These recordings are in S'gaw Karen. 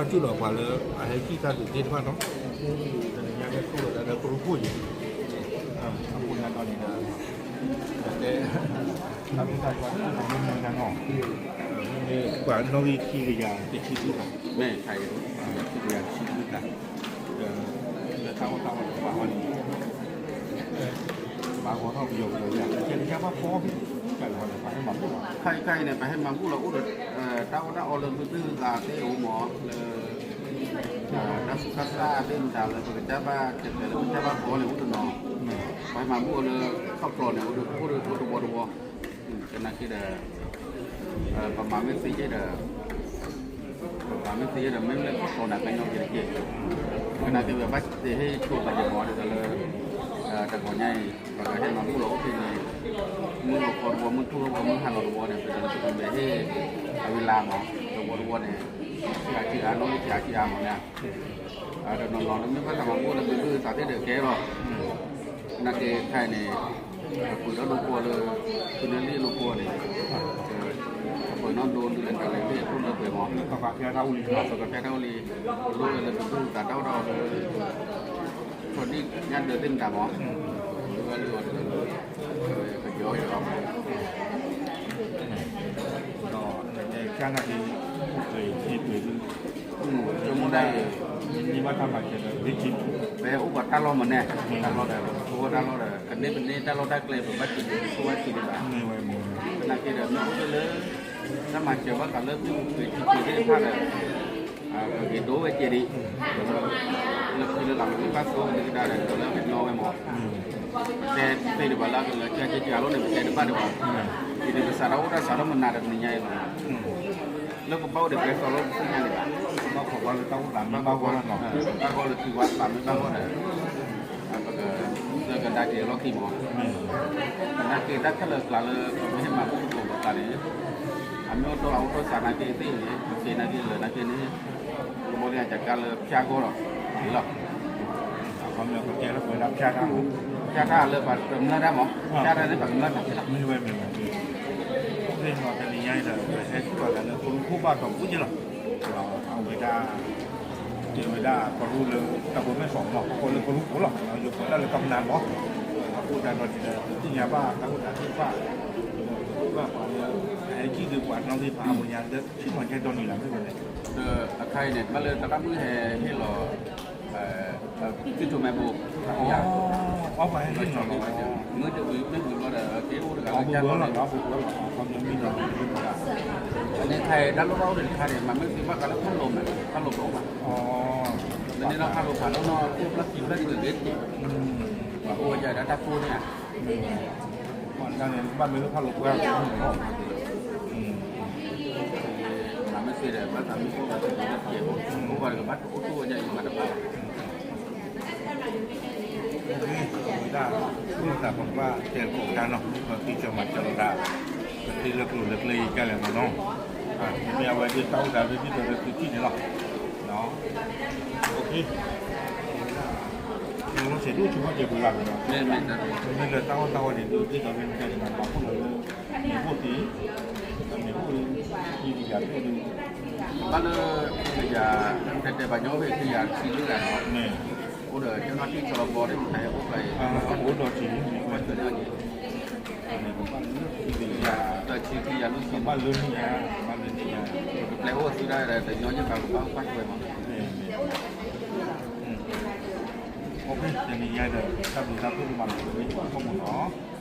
ကၠူၣ်ဒီးပှၤလၢအဟဲကံၣ်တၢ်ဒုးသ့ၣ်တဖၣ်နီၤ, တနံၤညါဟဲခူၣ်လီၤသးလၢကရူၢ်ခိၣ်အံၤ, အဃိသတးဒီးန့ၣ်ဒီး တဲ တၢ်မ့ၢ်တၢ်ကွၢ်ကၠူၣ်ဒီးမ့ၢ်မ့ၢ်တၢ်နီၤ, မ့ၢ်ပှၤနီၣ်ဂံၢ်ခံကယၤတဆံဃုသး, မ့ၢ်ခါအံၤ ခံကယၤတဆံဃုသး, ဒီးလၢတၢ်အိၣ်တၢ်အီၣ်တကပၤအီၤန့ၣ် ဘၣ်ဂီၤထီၣ်ပယီၤပယီၤယၤ ကဲကစၢ်ဘၣ်ဖီဖံး ကလီၤပှၤဟဲမၤဘူၣ်လီၤ. ခါအံၤခါအံၤန့ၣ် ပဟဲမၤဘူၣ်လီၤ အိၣ်ဒီး တၢ်အီၣ်တၢ်အီလၢဘုဘုသးသ့ၣ်အိၣ်မး လၢ တၢ်ဆူးတၢ်ဆါသ့ၣ်မတၤလၢပကစၢ်ဘၣ်ကဲးဖဲလၢပကစၢ်ဘၣ်ဖီန့ၣ် အိၣ်တနီၤ, ပဟဲမၤဘူၣ်အီၤလၢ ခီၣ်ကျီၢ်န့ၣ် အိၣ်တဝီတဝီ, ကနာ်က့ဒီး ပမၤမ့ၢ်သ့ယဲဒီး ပမၤမ့ၢ်သ့ယဲဒီး မ့မ့ၢ်လၢခီၣ်ကျီၢ်န့ၣ် ကညီက့ၤတက့ၢ်, ကနာ်က့ဝဲဘၣ်သ့ဟ့ၣ်ဆိသးက့ၤမၤဒ်သိးလၢ တဂီၤညါအံၤ ပကဟဲမၤဘူၣ်လီၤအိၣ်ဖဲန့ၣ် မုၢ်ဂီၤခီတဝီ မုၢ်ထူၣ်ဂီၤခီ မုၢ်ဟါလီၤတဝီန့ၣ် ပကဟ့ၣ် အဝဲလါမး တဝီတဝီန့ၣ် ဆံးအါဆံးအါ နီၣ်ဂံၢ်ဆံးအါဆံးအါမးန့ၣ် တနီၤနီၤလၢမ့ၢ်ဘၣ်သးမၤဘူၣ်လၢဘုဘုသးသ့ၣ်ဒီးကဲလီၤ, နာ်က့ခဲအံၤန့ၣ် ပပှ့ၤဒီးဒိဖိလၢ ဖုနလံၣ်အဒိဖိန့ၣ် ပပှ့ၤနီၣ်ဒိလၢတၢ်လဲၤသ့ၣ်အခိၣ်လၢပှဲၤမး ပကဖၠါတၢ်အိၣ်လံ ပကဖၠါတၢ်အိၣ်လံ ပလိၣ်ဝဲလၢဘုဘုသးတၢ်အိၣ်ဒီးလၢ ဆီဒံၣ်ညါဒၢးသ့ၣ်မတၤမး လၢဝဲလၢအီၤဒီး ကယီယီ ဒီးကၠါနာ်က့ အိၣ်ပှဲၤ ဟ့ၣ်ပှဲၤဒု ဆိကမိၣ်ဒၣ်အံၤ မ့ၢ်ဘၣ်တၢ်မၤစၢၤဒီး ပအိၣ်ပှၤတၢ်လီၢ်မးန့ၣ် တၢ်လီၢ်ဒီး ပဆိကမိၣ်တၢ်လီၢ်ဒီး ကန့ၢ်ပန့ၢ်တၢ်လီၢ်တၢ်ကျဲ ပဘၣ်စံးဘျုးဆိကမိၣ်ဘၣ်စံးဒံးဘၣ် သနာ်က့ဒီး မ့ၢ်အိၣ်လၢ တၢ်မၤစၢၤဘၣ်ဃးလၢ မ့ၣ်အူပှ့ၤထံပှ့ၤသ့ၣ်တဖၣ်ဒီး ပဂ့ၤဒိဝဲကဲဒံး လၢခံလၢလီၤမ့ၢ်ဘၣ်ဆိကမိၣ်ကဒါဒီး လၢကညီဝဲမး တဲသ့ဒံးဘၣ်လၢကလၢကၠါကၠါလီၤန့ၣ် ပတဲတဘၣ်ဒံးဘၣ် ဒ်ပစးထီၣ်အိၣ်တၢ်စးထီၣ်မနၤဒီးတနံၤညါအံၤလီၤ လၢပဘၣ်အိၣ်ဒီးပှဲၤသီလီၤပသ့ၣ်ညါန့ၣ်ဘၣ် ဘၣ်ခိးကွၢ်လၢတၢ်အိၣ်သးမ့ၢ်ဘၣ်ဂီၢ်လီၤ ဘၣ်ဂီၢ်လၢထံဝါသးမ့ၢ်ဘၣ်ဂီၢ်ဒီး ပက လၢကဒါက့ၤလီၢ်ခံမး နာ်က့တၢ်ခဲလၢာ်ကျါလၢပမ့ၢ်ဟဲမၤဘူၣ်သကိးပသးန့ၣ် အမ့ၢ်အိၣ်တီၢ်အအိၣ်တီၢ်စးနာ်က့သ့ၣ်န့ၣ် ပက့ၤနာ်က့လၢနာ်က့န့ၣ် ကဘီလၢအကကါလၢဖၠါဂီၢ်ဒီး လီၤ အခီပညီကကဲထီၣ်ပဝဲဒၣ်ဖၠါတၢ်မး ဖၠါတၢ်လၢပှၤတမျၢ်တၢ်မး ဖၠါတၢ်န့ၣ်ပှၤကမျၢ်တၢ်လီၤ မ့ၢ်ဝဲမ့ၢ်ဝဲ သ့ၣ်နီၣ်တနံၤညါအံၤဒီး ပဟဲထီၣ်သးလၢကရူၢ်ခိၣ်ဘၣ်ဒီးပူၤက့လီၤ အဝဲဒၣ် တဲဝဲဒၣ်ကရူၢ်လၢတၢ်ဖိမဲာ်စီၤမး ကီၢ်လၢကရူၢ်ခိၣ်လီၤ ယိၤကီၢ်ဒၣ်လၢကမျၢ်မး အဃိသတးဒီး ဒ်သိးသ့ၣ်ညါဘၣ်တၢ်အိၣ်သးသ့ၣ်တဖၣ် ဘၣ်ပှၤလၢ ဟဲကံၣ်ဒုးပှၤနီၣ်ဂံၢ်ဖးအါမးညါ ဆ့ၣ်နီၤကဲဒီနံၤလၢမ့ၢ်ဝဲလဲၣ် ဒီးအခါအံၤန့ၣ် ဘၣ်လၢတၢ်တၢ်မုၢ်ဟဲဟ့ၣ်လီၤ သုးထိးမဲာ်ဘိ အီၣ်ပှၤဟဲဟ့ၣ်လီၤ မ့ၢ်တဝံၤမ့ၢ်ဝံၤဘျီဒီး က့ၤအိၣ်တဂၤလၢကၢ်လီၤန့ၣ် အန့ၣ်ခါအံၤ တၢ်လိၣ်ဘၣ်အိၣ်ဒီးတခါန့ၣ် မ့မ့ၢ်သုဘၣ်ဃးလၢဖးလိာ်မဲာ် ဖးလိာ်ဘိဘၣ် မ့ၢ်န့ၣ်ဒီးဖးလိာ်ဖးလိာ်နီၢ် အိၣ်ဘျီခံဘျီတဂ့ၤတက့ၢ် ပှၤအိၣ်ဝဲဒၣ်တၢ်ကိၢ်န့ၣ် ပှၤတၢ်န့ၣ်ဘၣ်မ့ၢ်လၢဖးလိာ်ပှဲၤ မ့ၢ်စ့ဒီး ဘၣ်သးမ့ၢ်အိၣ်ဘၣ်တက့ၢ် အိၣ်ဘၣ်တက့ၢ်ဘၣ် အိၣ်တအိၣ်ဝဲဒၣ်အံၤမၤတဘၣ်ဘၣ် ဝဲဒၣ် အိၣ်သးပကဘၣ်တဲကီးတၢ်နီၤ ပကသံကၠီမၤစၢၤလိာ်သး ပသ့လၢကျိၤလၢကျဲယံၤကၢ်လဲၣ်မးနီၤ မ့ၢ်အဝဲဒၣ်တၢ်အိၣ်သးလၢဒ်သိးလၢသုထံၣ်န့ၣ်လီၤ လီၤစဲးဒိၣ်ဆိကမိၣ်ကဲပှဲၤလၢ်န့ၣ်လီၤ မ့ၢ်လၢတၢ်အီၣ်တၢ်အီန့ၣ် ဒ်သိးလၢမ့ၢ်တဲန့ၣ် မၤဘူၣ်လီၤလၢ မ့ၢ်အိၣ်သ့ မ့ၢ်အိၣ်လၢ ခံကယၤဖဲဒၣ် ဘၣ်လၢ ခံကယၤ တဲတဲဘၣ်ညီဖဲခံကယၤတဆံလွံၢ်ဂၤန့ၣ် အိၣ်ဒီး ကၠီနီၣ်ထံၣ်ဆီလီၤဘီသ့ၣ် မတၤဟဲအိၣ်ဖဲအံၤ အိၣ်ဒီးထံ မ့ၢ်အိၣ်ဒီးထံ ခံကယၤ ခံကယၤလွံၢ်ဆံ ဘၣ်လၢနံၣ်ညါ ဘၣ်လၢနံၣ်ညါ ပကပျဲအိၣ်သုဒၣ်ဒီး တညီယဘၣ် ကဘၣ်ကွၢ်ထွဲမး တနံၤညါဒီး တၢ်ဘျုးတၢ်ဖှိၣ်မၤလၤကပီၤလၢယ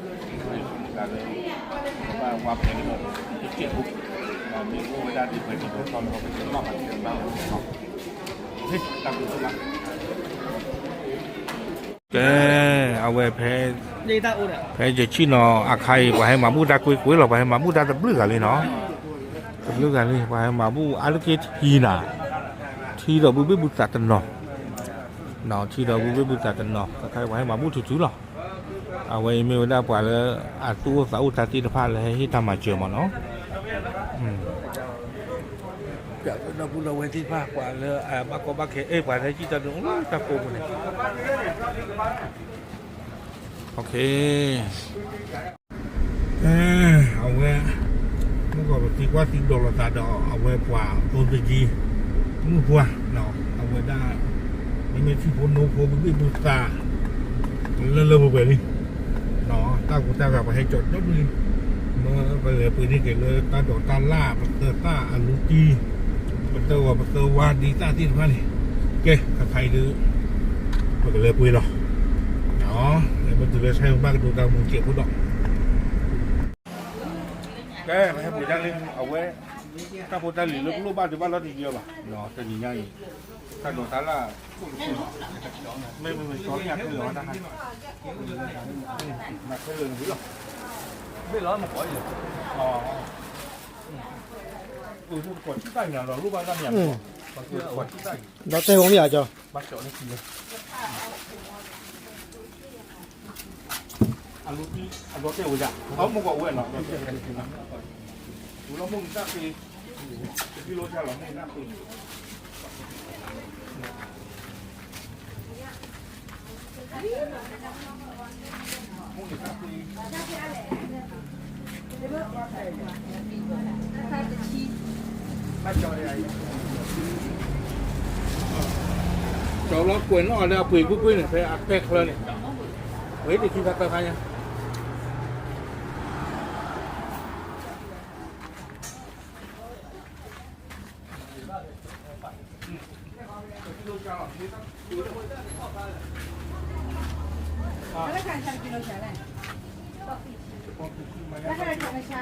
ကီၢ်မးနီၤ ယဆိကမိၣ်သးလၢ ကဘၣ်ဝါဖဲကဒီး တစဲးဖိ မ့ၢ်အိၣ်ဝဲဒၣ်ဒ်ပှဲၤထံပှဲၤတီၤလၢပကဘၣ်မၤစၢၤဘၣ်ဝဲနီၤ တၢ်ဘျုးလၢ ကဲ အဝဲဖဲ ဖဲယဆ့ၣ်နီၤအခါအံၤ ပှၤဟဲမၤဘူၣ်တၢ်ကွ့ၢ်ကွ့ၢ်လီၤ ပှၤဟဲမၤဘူၣ်တၢ်တဘျုးဂၤလံနီၤ တဘျုးဂၤလံ ပှၤဟဲမၤဘူၣ်အါတက့ၢ်ထံနၤ ထံဒီးဘုဘ့ၣ်ဘုသးတနီၤ ထံဒီးဘုဘ့ၣ်ဘုသးတနီၤ တခါအံၤပှၤဟဲမၤဘူၣ်ထုထုလီၤ အဝဲအံၤမ့ၢ်ဝဲဒၣ်ပှၤလၢအသူၣ်အိၣ်သးအိၣ်တၢ်သ့ၣ်တဖၣ်လၢဟဲဟ့ၣ်တၢ်မၤစၢၤမးနီၤ ဒီပုၢ်ဒီဝဲၢ်သ့ၣ်တဖၣ် ပှၤလၢအဘၣ်ကီဘၣ်ခဲ အဲ ပှၤလၢဟဲကံၣ်တၢ်ဒုးအိၣ်လၢတၢ်ကိးပူၤန့ၣ် အဝဲ မုၢ်ကီၢ်ပသံကွၢ်သံဒိးလိာ်သးဒီး အဝဲပှၤအိၣ်သယံၤ မုၣ်ပှၢ်, အဝဲဒၣ် မ့မ့ၢ်ထံဖိနိဖိ ပဘ့ၣ်ပသး လၢလၢပှဲၤပှဲၤလံ, တၢ်ကူတၢ်ဂၤပှၤဟဲကၠီၤဒီဒူၣ်လံ, မ့ၢ်ပလဲၤပှ့ၤန့ၢ်က့ၤလၢတၢ်ဒိးတၢ်လၣ် ပသၢသၣ်အလူတံၢ်, ပသၢဂီၤပသၢဝါဒ်သၣ်သ့ၣ်တဖၣ်န့ၣ်, ကဲ ခါခါအံၤဒုး ပကလဲၤပှ့ၤလီၤ. မ့ၢ်တုၤလၢဆၣ်မ့ၢ်ဘၣ်ကဒိတၢ်မူကဲးဖိဒီး ကဲ ပဟဲပှ့ၤတၢ်လံ အဝဲ တၢ်ဖိတၢ်လံၤလၢပလိၣ်ဘၣ်ဒုးဘၣ်လီၤတယၢဘၣ်, တနံၤညါအံၤ တၢ်ဒိးတၢ်လၣ် မ့ၢ်မ့ၢ်မ့ၢ်ကၠီလၢညါခဲလၢာ်ဝဲတၢ်ခါ, နခဲလၢာ်န့ၣ်လီၤ, ဘ့ၣ်လီၤမ့ၢ်ကီးအံၤ, အၢ တကိးဆံတၢ်အံၤနၤလီၤ လိၣ်ဘၣ်တၢ်မ့ၢ်ဧါ, တကိးဆံတၢ်အံၤ, ဒီးတဲဝဲမ့ၢ်ဧါကၠီ ဘၣ်ကၠီလၢခံလၢ အလူတံၢ် အဒီတဲဝဲဒၣ် အမ့ၢ်ကီးဝဲနီၤ အဒီတဲဝဲဒၣ် ဝံၤလီၤမ့ၢ်နတၢ်ဃ့ တကံလိဆါလီၤမ့ၢ်နတၢ်ဃ့ မ့ၢ်နတၢ်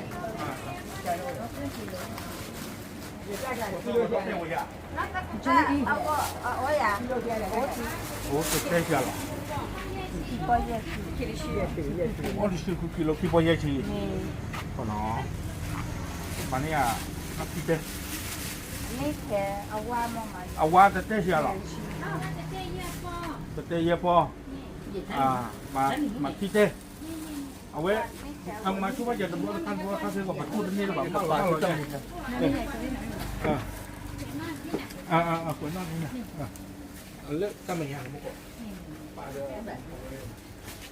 ဃ့ ကၠီလီၤကွဲးနီၣ်ဒီးအပှ့ၤကွ့ၢ်ကွ့ၢ်န့ၣ် ဖဲအတဲချၢန့ၣ် ဝဲတခံခါသၢခါညါ အိၣ်တတဲဆံလီၤ အိၣ်တဆံဃုကံလိခံပီၢ်ယဲၢ်ဆံ, မၤန့ၢ်ဧါ, ခံတဲ, အဝါတတဲဆံလီၤ, တတဲယဲၢ်ပီၢ်, မၤခံတဲ, အဝဲ, အမၤဆိဘၣ်ယၤတဘျီတခါတဘျီတခါစ့ၢ်ကီး ပှၤထိၣ်တန့ၢ်လၢၤဘၣ် မၤလီၤဘၣ်လီၤ, ကွဲးနီၣ်န့ၣ်, လၢတၢ်မဲာ်ညါန့ၣ်မ့ၢ်ကီး, ပၢ်ဒီး,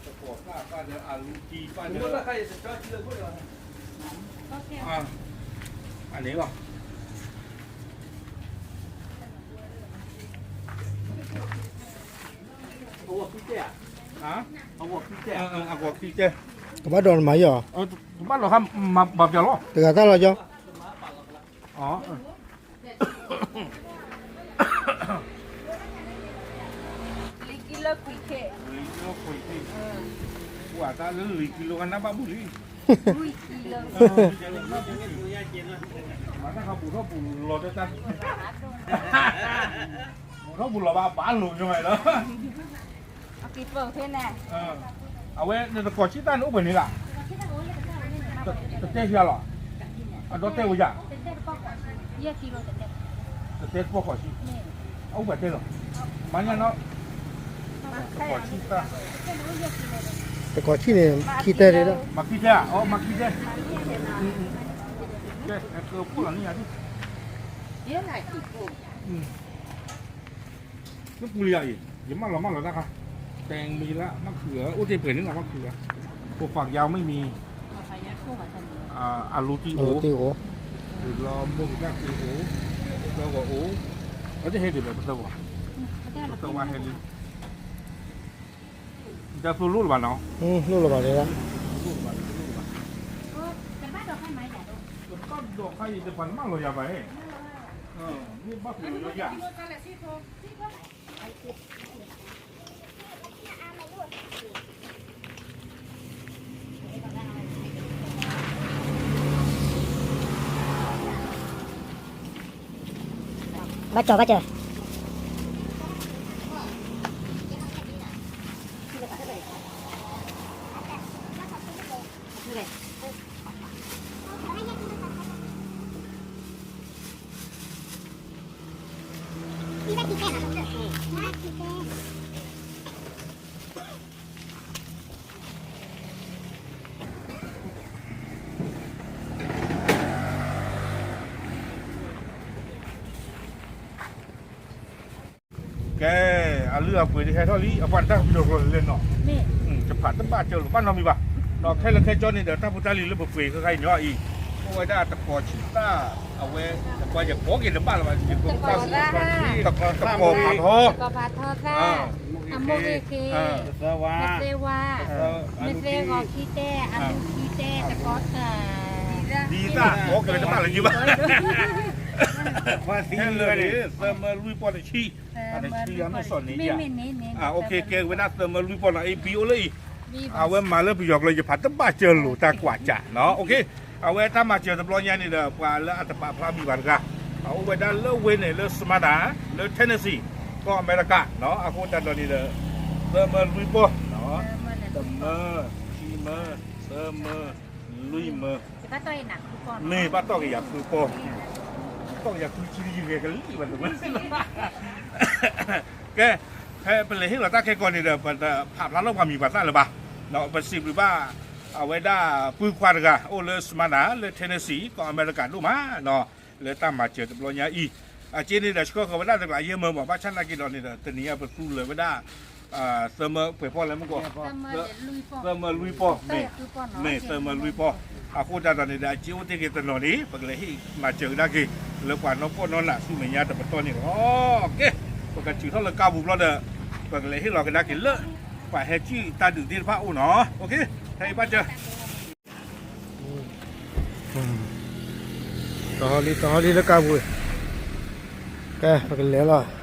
သကိးပၢ် ပၢ်ဒီးအလူတံၢ် ပၢ်ဒီး, အန့ၣ်လီၤ, အဂီၤခံတဲ, အဂီၤခံတဲ, ကဘၣ်ဒိးနမၤယီၤ, ကဘၣ်ဒိးခါ, မၤဘၣ်ပျီလီၤ, တဂၤတၢ်လီၤကၠီ လံၤကံလၢခွံခ့, ပှၤတၢ်လၢလံၤကံလၢကနၣ်ဘၣ်ဘူၣ်လံ, မၤတၢ်ခါပူၤထီၣ်ပူၤလီၤတၢ်, ပူၤထီၣ်ပူၤလီၤဘၣ်ဘၣ်လိာ်ညီလီၤ အဝဲ နတကိးဆံတၢ်န့ၣ်အိၣ်ပှဲၤန့ၣ်လၢ, တတဲဆံလီၤ, အဒီတဲဝဲယၤ, တတဲတပီၢ်ဃီးဆံ, အအိၣ်ပှဲၤတဲလီၤ, မၤညါနီၤ, တကိးဆံတၢ်, တကိးဆံန့ၣ် ခံတဲဒၣ်, မၤခံတဲဧါ, အမၤခံတဲ, ကဲ, ကဖိလီၤန့ၣ်ယၤဒ်, နပူၤလံယၤအံၤ, ယမၢလီၤမၢလီၤတၢ်ခါ, တဲမံၤလၢမၤခုၣ်ဧါ, အိၣ်တ့ၢ်ပှဲၤန့ၣ်လီၤမၤခုၣ်ဧါ, ပပာ်ကယၤမ့ၢ်မံၤ, အလူတံၢ်အိၣ်, လီၤမိၢ်ကတၢ်က့ၤအိၣ်, ပသၢဂီၤအိၣ်, အတဟဲဒံးဘၣ်ပသၢဂီၤ, ပသၢဂီၤဟဲလံ, တၢ်သိၣ်လိၣ်လၢၤဘၣ်နီၤ, လိၣ်လၢၤဘၣ်, တဘၣ်ဒိးခါအံၤတပၤနမၢလီၤယၤဘၣ်, မ့ၢ်ဘၣ်ဃုာ်လီၤယၤ ဘၣ်ကၠီၤဘၣ်ကၠီၤ, ကဲ, အလုၢ်အပှ့ၤဒ်ဟဲထီၣ်လံ, အပှၤတၢ်ကပံၤလီၤကျိၤလဲၣ်နီၤ, တဖးတဘၣ်ကၢလိာ်ဘၣ်နီတမံၤဘၣ်, ဒီးခဲလၢာ်ခဲဆ့န့ၣ်ဒီး တၢ်ဖိတၢ်လံၤလၢပပှ့ၤခဲခါအံၤညီအံၤ, အိၣ်ဝဲဒၣ်တကိးဆံတၢ်, အဝဲ ကွၢ်ယကိးက့ၤတဘၣ်လၢၤဘၣ်, ယကိးတဘၣ်, တကီၢ်ဖးထီ, တကီၢ်ဖးထီသၣ်, အမိၢ်ဂ့ၤက့ၤ, မ့ၢ်သ့ဝါ, မ့ၢ်သ့ဂီၤခံတဲ, အလူခံတဲ, တကီၢ်, ဒ်သၣ်ကိးက့ၤတဘၣ်လၢၤဘၣ်, သၢမၢလွံၢ်ပီၢ်တဆံ, တဆံအမ့ၢ်စီၤန့ၣ်ယါ, ကဲဝဲဒၣ်သၢမၢလွံၢ်ပီၢ်နီၤ, အ့ၣ်ဘံအိၣ်လၢအံၤ, အဝဲမၤလၢပယီၤကျိာ် ယဖးတဘၣ်စၢၤလိာ်တၢ်ကွၢ်စးနီၤ, အဝဲတၢ်မၤစၢၤတဘျီညါန့ၣ်ဒီး ပှၤလၢအတပာ်ဖျါမံၤဘၣ်တဂၤ, အအိၣ်ဝဲဒၣ်လၢဝ့ၢ်န့ၣ် လၢ Smyrna လၢ Tennessee ကီၢ်အမဲရကၤ, အဃိသတးဒီးန့ၣ်ဒီး သၢမၢလွံၢ်ပီၢ်, တမၢ, ခံမၢ, သၢမၢ, လွံၢ်မၢ, မ့ၢ်ဘၣ်တီၢ်က့ၤယၤဃုပီၢ်, တီၢ်က့ၤယၤဃုဆံယဂဲၤကလံၣ်ဘၣ်တမၢ, ကဲ, ဖဲပလဲၤဟ့ၣ်လီၤတၢ်ခဲကီန့ၣ်ဒီး ပတဖးဖျါထီၣ်ပှၤမံၤပှၤသၣ်လၢၤဘၣ်, ပစံးဘျုးဘၣ် အဝဲဒၣ်ပုၢ်ခွါတဂၤ အိၣ်လၢ Smyrna လၢ Tennessee ကီၢ်အမဲရကၤဒိၣ်မး, လၢတၢ်မၤစၢၤတဘျီညါအံၤ, အက့န့ၣ်ဒီးဆှၢဃီၤဝဲဒၣ်တကျးယဲၢ်မၢမး, ဘၣ်ဆၣ်နာ်က့ဒီးန့ၣ်ဒီး တနံၤညါပသူလၢၤဝဲဒၣ် သၢမၢပှဲၤပီၢ်လဲၣ်မ့ၢ်ကီး, သၢမၢလွံၢ်ပီၢ်, မ့ၢ်သၢမၢလွံၢ်ပီၢ်, အဃိသတးဒီးန့ၣ်ဒီး အက့အိၣ်တ့ၢ်က့ၤတနီၤန့ၣ် ပကလဲၤဟ့ၣ်မၤစၢၤကဒါက့ၤ လၢပှၤနီၢ်ကီၢ်နီၢ်နးဆူမဲာ်ညါတပတီၢ်န့ၣ်လီၤ. ကဲ, ပကစံးထီၣ်လၢကါပူၤဘျီဒီး ပကလဲၤဟ့ၣ်လီၤကဒါက့ၤလၢ ပှၤဟဲစုၣ်တၢ်ဒုးသ့ၣ်တဖၣ်အိၣ်နီၤ, ဖဲအံၤဘၣ်စၢၤ တဟီလံ တဟီလံလၢကါပူၤ, ကဲ ပကလဲၤလီၤ.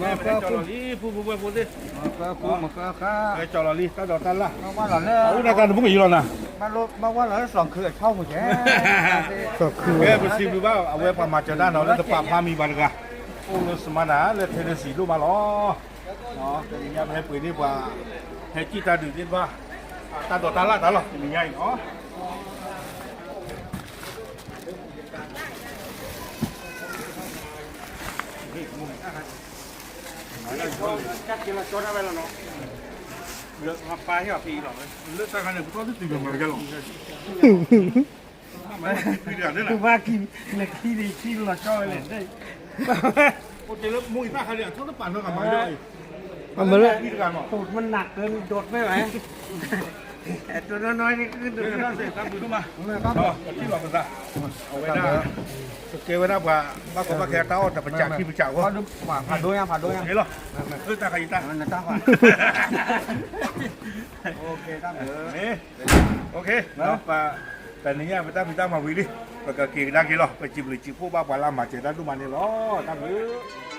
မၤကၢဖိ, မၤကၢဖိသ့ၣ်, ကၠီလီၤလံ တၢ်ဒိးတၢ်လၣ်, အအိၣ်တၢ်ကါတဘိကယံၤလီၤနၤ, မၤဝဲလီၤလၢစီၤခုအဆီမူၤကဲ, စီၤခု, ကဲ ပစံးဘျုးဘၣ် အဝဲပှၤမၤစၢၤတၢ်နီၤ လၢတပာ်ဖျါမံၤဘၣ်တဂၤ, အိၣ်လၢ Smyrna လၢ Tennessee ဒိၣ်မးလီၤ. တနံၤညါပဟဲပှ့ၤန့ၢ်ပှၤ ဟဲကံၣ်တၢ်ဒုးသ့ၣ်တဖၣ် တၢ်ဒိးတၢ်လၣ်တၢ်လီၤ တနံၤညါအံၤနီၤ. လၢတၢ်ခါန့ၣ် ပထီၣ်သ့ၣ်တုၤမၤကဲလီၤ. ဘၣ်ကံ, နခံန့ၣ်ခံလီၤကၠီဝဲလဲၣ်, အိၣ်တ့ၢ်လၢမိၢ်အံၤတၢ်ခါန့ၣ် အထီၣ်တပာ်နီတဂၤမၤကဲအံၤ, အမ့ၢ်လၢ မနုၤဒိးမ့ၢ်ဝဲ, တနီၤနီၤန့ၣ် တၢ်ဘျုးဒိၣ်မး, ထံၣ်လီၤပသး, အဝဲဒၣ် ကကဲဝဲဒၣ်ပှၤ ဘၣ်ကီဘၣ်ခဲတၢ်အီၣ်တပစးခံပစးအဂီၢ်, ဖးဒိၣ်ညါ ဖးဒိၣ်ညါ, လီၤ, တၢ်ခါအံၤတၢ်, တၢ်ဘျုး တနံၤညါပတၢ်ဖံးတၢ်မၤဝံၤလံ, ပကက့ၤကဒါက့ၤလီၤ, ပစံးဘျုးစံးဖှိၣ်ဘၣ်ပှၤလၢအမၤစၢၤတၢ်ဒိၣ်မးန့ၣ်လီၤ, တၢ်ဘျုး.